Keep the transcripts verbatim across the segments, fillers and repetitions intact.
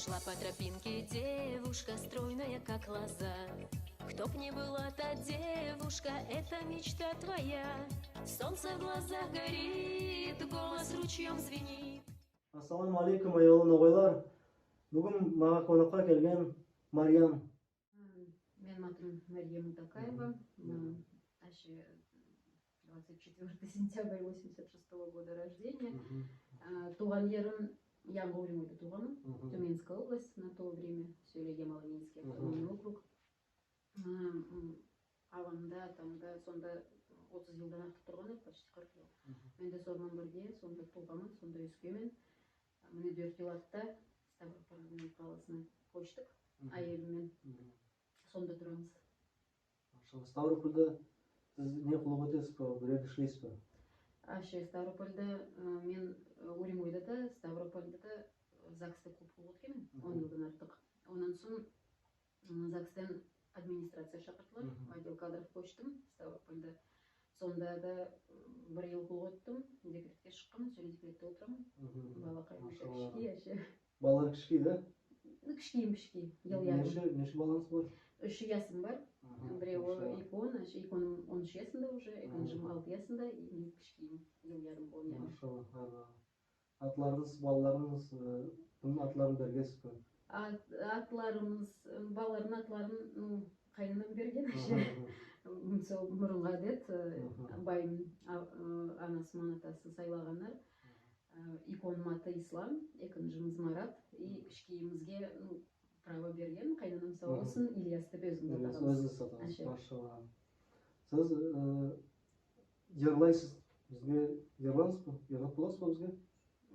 Шла по тропинке девушка, стройная, как лоза. Кто б ни была та девушка, это мечта твоя. Солнце в глазах горит, голос ручьём звенит. Ассаламу алейкум, аявлы ногайлар. Буьгуьн мага конакка келген Марьям. Меним атым Марьям Утакаева. Аьше двадцать четвёртый сентябрь восемьдесят шестого года рождения. Тувган ерим Янъы Уренгойда тувганман, Тюменская область, на то время, всё ли Ямало-Ненецкий автономный округ. Авамда, атамда сонда отыз йылдан артык турган эдик, почти кырк йыл. Мен де соны ман бирге сонда тувганман, сонда оьскенмен. Мине доьрт йыл артта Ставрополь каласына коьштик аьелим мен. Сонда турамыз. Машалла. Ставропольда сиз не куллык этесиз бе, бир ерде ислейсиз бе? Аьше, Ставропольда мен Уренгойда да, Ставропольда да ЗАГСта коьп куллык эткенмен, он йылдан артык. Оннан сонъ ЗАГСтан администрация шакырдылар, отдел кадров коьштим Ставропольда. Сонда да бир йыл куллык эттим, декретке шыкканман, соьле декретте олтыраман. Балакай, машалла, кишкей аьше. Балалар кишкей, да? Ну, кишкейим кишкей, йыл ярым. Неше, неше баланъыз бар? Уьш ясым бар. Биреви уьйкен, аьше, уьйкеним он уьш ясында уже, экиншим алты ясында, и мен кишкейим, йыл ярым болаяк. Машалла. Атларынъыз, балаларынъыз, кимнинъ атларын бергенсиз бе? Атларымыз, балалардынъ атларын, ну, кайнанам берген аьше. Сол бурынгы аьдет, байым анасы ман атасын сайлаганлар. Уьйкеним аты Ислам, экиншимиз Марат, и кишкейимизге, ну, право берген кайнанам, сав болсын, Ильяс деп оьзимиз атаганмыз. Оьзинъиз атагансыз. Аьше. Машалла. Сиз йырлайсыз, бизге йырланъыз ба? Йырлап боласыз ба бизге?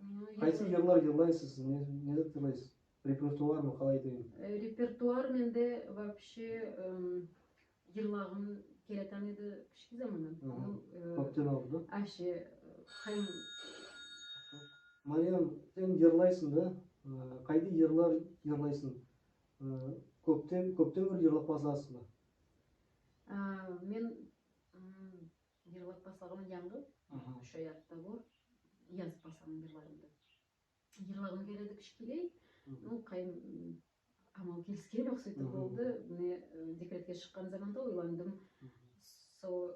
Ну, кайсы йырлар йырлайсыз? Не, не зат йырлайсыз? Репертуар ма, калай дейим? Репертуар менде вообще йырлагым келетаган эди кишкей заманнан. Ну, коьптен алды, да? Аьше, кайын. Марьям, сен йырлайсынъ, да? Кайдай йырлар йырлайсынъ? Коьптен, коьптен бери йырлап баслагансынъ ба? Мен йырлап баслаганман янъы, уьш ай артта бу, язып баслаганман йырларымды. Йырлагым келеди кишкейлей. Ну, кайын, амал келискен йок, суьйтип болды. Мине, декретке шыккан заманда ойландым. Сол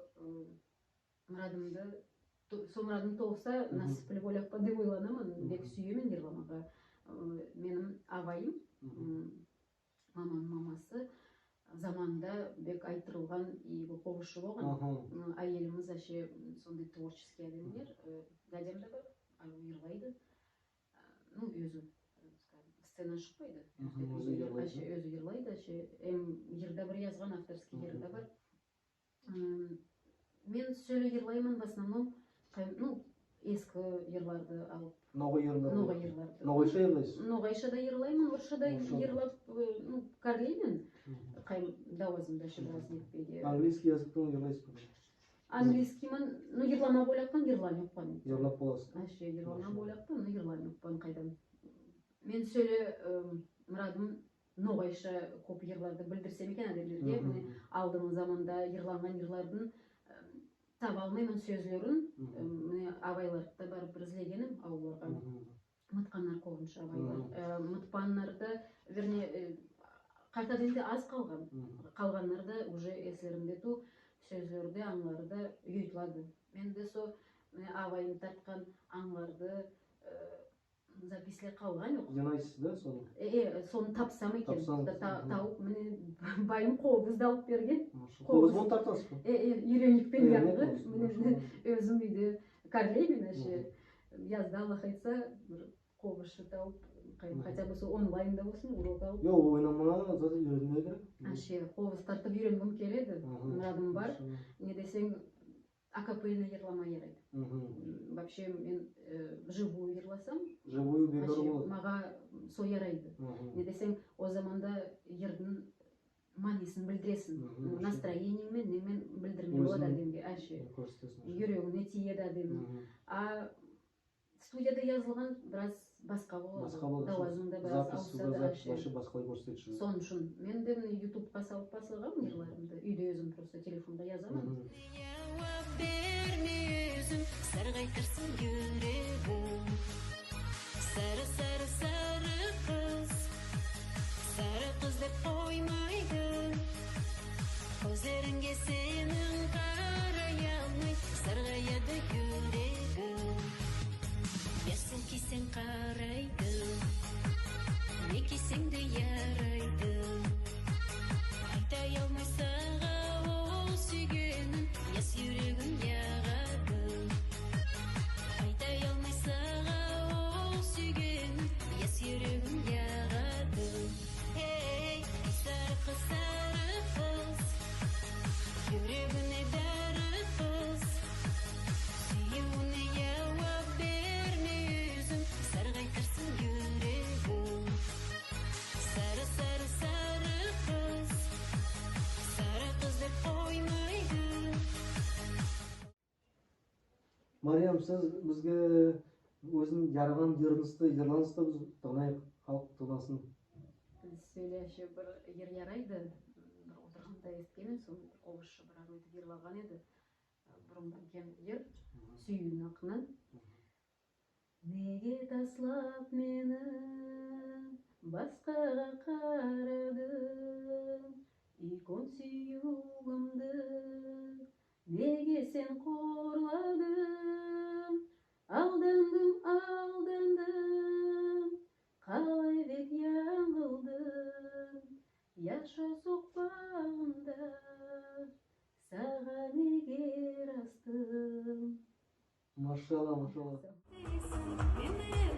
мырадымды, сол мырадым толса, насыплы болаяк па деп ойланаман. Бек суьемен йырламага. Меним абайым, мамамнынъ мамасы, заманында бек айттырылган, и бу кобызшы болган. Аьелимиз аьше сондай творческий аьдемлер. Дядям да бар, ана йырлайды. Ну, оьзи, скажем, сценага шыкпайды. Оьзи йырлайды. Аьше оьзи йырлайды, аьше эм йыр да бир язган, авторский йыр да бар. Мен соьле йырлайман в основном, ну, эски йырларды алып. Ногай йырларды. Ногай йырларды. Ногайша йырлайсыз? Ногайша да йырлайман, орысша да йырлап, ну, каьрлеймен. Кайын, давазымда ше бираз нетпеге. Английский языкта йырлайсыз ба? Английский мен, ну, йырламага ойлаппан, йырлаган йокпан. Йырлап боласыз. Аьше, йырламага ойлаппан, ну, йырлаган йокпан, кайдан. Мен соьле мырадым ногайша коьп йырларды билдирсем экен аьдемлерге. Мине, алдынгы заманда йырланган йырлардынъ таба алмайман соьзлерин. Мине, абайларды да барып бир излегенмен авылларга. Мытканлар коьбинше абайлар. Мытканлар да, вернее, кайта дегенде аз калган. Калганлар да уже эслеринде тувыл, соьзлери де, анълары да йыйылады. Менде сол, мине, абайым тарткан анъларды, записьлер калган йок. Йыйнайсыз, да, соны? Э, соны тапсам экен. Тапсам экен. Тавып, мине, байым кобыз да алып берген. Машалла. Кобыз. Кобыз бан тартасыз ба? Э, уьйренип келгенмен. Мине, оьзим уьйде каьрлеймен аьше. Язда Алла айтса, бир кобызшы тавып, хотя бы сол онлайнда болсын, урок алып. Йок, ойнамага зат уьйренмеге керек. Аьше, кобыз тартып уьйренгим келеди. Мырадым бар. Машалла. Не десенъ, акапельно йырлама ярайды. М, вообще мен э, вживую йырласам, Живую бек вообще зор болады. Мага со ярайды. Мгм. Не десенъ, о заманда йырдынъ маьнесин билдиресинъ. Мгм. Настроениенъ мен, немен билдирмеге болады Оьзинъ аьдемге, аьше. Коьрсетесинъ. Юрегине тиеди аьдемнинъ. Мгм. А студияда язылган бираз баска болады. Баска болады. Авазынъ да бираз Запись авысады, суда запись аьше. Вообще баскалай коьрсетеди. Сол уьшин мен де мине ютубка салып баслаганман йырларымды. Уьйде оьзим просто телефонга язаман. Мгм. Явап берме оьзинъ, саргайтарсынъ юрегим. Сары, сары, сары кыз, сары кыз деп коймайды. Коьзлеринъе сенинъ карай алмай, саргаяды юрегим. Ясыл кийсенъ карайды, не кийсенъ де ярайды. Айта алмай сага ол суьйгеним, яс юрегим ягады. Айта алмай сага ол суьйгеним, яс юрегим ягады. Эй, сары кыз, сары кыз, юрегиме дари кыз. Суьювинъе явап берме оьзинъ, саргайтарсынъ юрегим. Сары, сары, сары кыз, сары кыз деп коймайды. Мариям, сиз бизге оьзинъ яраган йырынъызды, йырларынъызды биз тынълайык, халк тынъласын. Соьйле, аьше, бир йыр ярайды. Бир олтырганда эситкенмен, соны бир кобызшы бир ары этип йырлаган эди. Бурын билген йыр, суьюв акына. Неге таслап мени баскага карадынъ, уьйкен суьювимди неге сен корладынъ? Алдандым, алдандым, калай бек янъылдым, яшав сокпагында сага неге астым? Машалла, машалла. Мени